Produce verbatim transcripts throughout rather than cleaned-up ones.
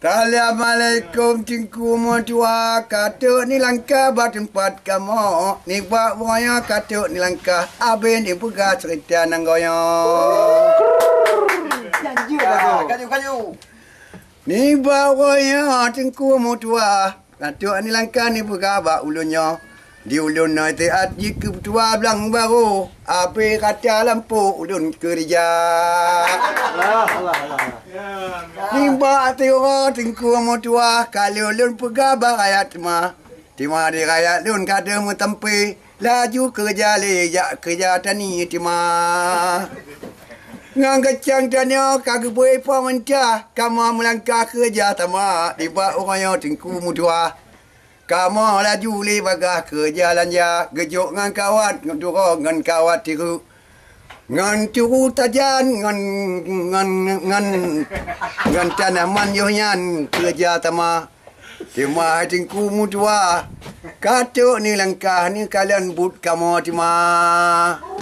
Assalamualaikum Teungku meutuah, ka trok neulangkah bak teumpat kamoe. Nibak uroe nyoe ka trok neulangkah, abéh neupeugah ceurita nyang goyang. Kaju, kaju. Nibak uroe nyoe Teungku meutuah, ka trok neulangkah neupeugah bak ulôn nyoe. Di ulôn nasihat jih keu peutuah blang barô, abéh rata lampôh ulôn keureuja. Allah, Allah, Allah. Nibak ateueh uroe Teungku meutuah, ka lheueh lôn peugah bak rakyat teuma. Teuma di rakyat lôn ka deuh meuteumpe, laju keureuja lé jak keureuja tani teuma. Ngon kacang tanyoe ka geubri peumeuntah, kamoe meulangkah keureuja sama nibak uroe nyoe Teungku meutuah. Kamoe laju lé bagaih keureuja lanja, geujok ngon kawat, ngon turoe ngon kawat tireuk, ngon turu tajan, ngon, ngon, ngon, ngon tanaman yoh nyan keureuja sama. Teuma hai Teungku meutuah, ka trok neulangkah neukalon buet kamoe teuma.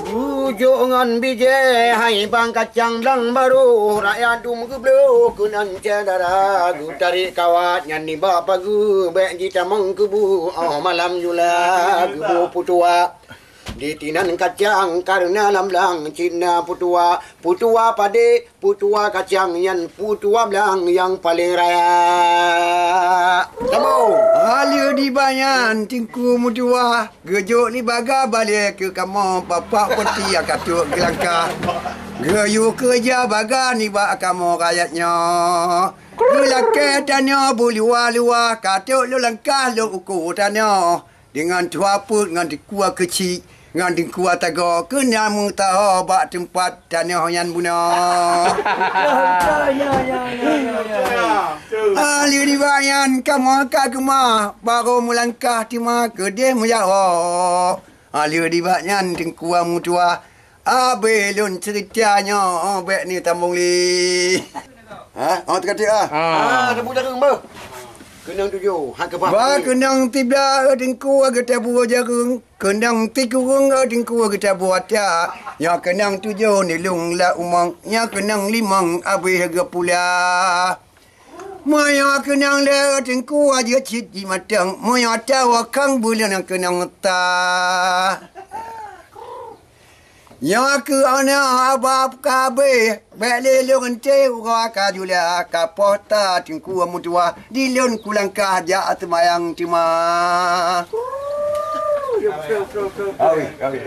Geujok ngon bijéh hai bang kacang blang barô, rakyat dum geubloe keunan syedara, geutarek kawat nyan nibak pageue, bék jitamong keubu óh malam jula geubu peutuah. Di tinan kacang kareuna lam blang cit na peutuah, peutuah padé, peutuah kacang nyan peutuah blang nyang paleng raya. Kamoe. Aleuh dibanyan Teungku meutuah, geujok lé baga balée keu kamoe bapak peuti nyang ka trok geulangkah. Geuyue keureuja baga nibak kamoe rakyat nyoe. Geulakée tanyoe beuluwa-luwa, ka trok lôn langkah lôn uko tanyoe. Deungon tuha peuet ngon dikua keuchik ngon dikua tagoe keunan meutaho bak teumpat tanoh nyan bunoe. Aleuh nibak nyan kamoe ka keumah, barô meulangkah teuma keudeh meujaroe. Aleuh nibak nyan teungku meutuah, abéh lôn ceurita nyoe, bék ni tambong lé. Ha? Oh, teuka tiek ah. Ah, teubu jareueng beuh. Keunong tujoh, hak keubah. Ba keunong tibla, eh, teungku geutabu jareueng. Keunong tikureueng, eh, teungku geutabu ata. Nyoe keunong tujoh nilung lam umong. Nyoe keunong limong abéh geupula. Meunyoe keunong lhée, eh, teungku jeuet cit jimatong. Meunyoe ata wakang buleuen keunong ta. Nyoe keuh aneuk abah ka abéh, bék lé lôn teuh uroe ka jula, ka poh ta teungku meutuah, di lôn kulangkah jak seumayang teuma. Awi, awi.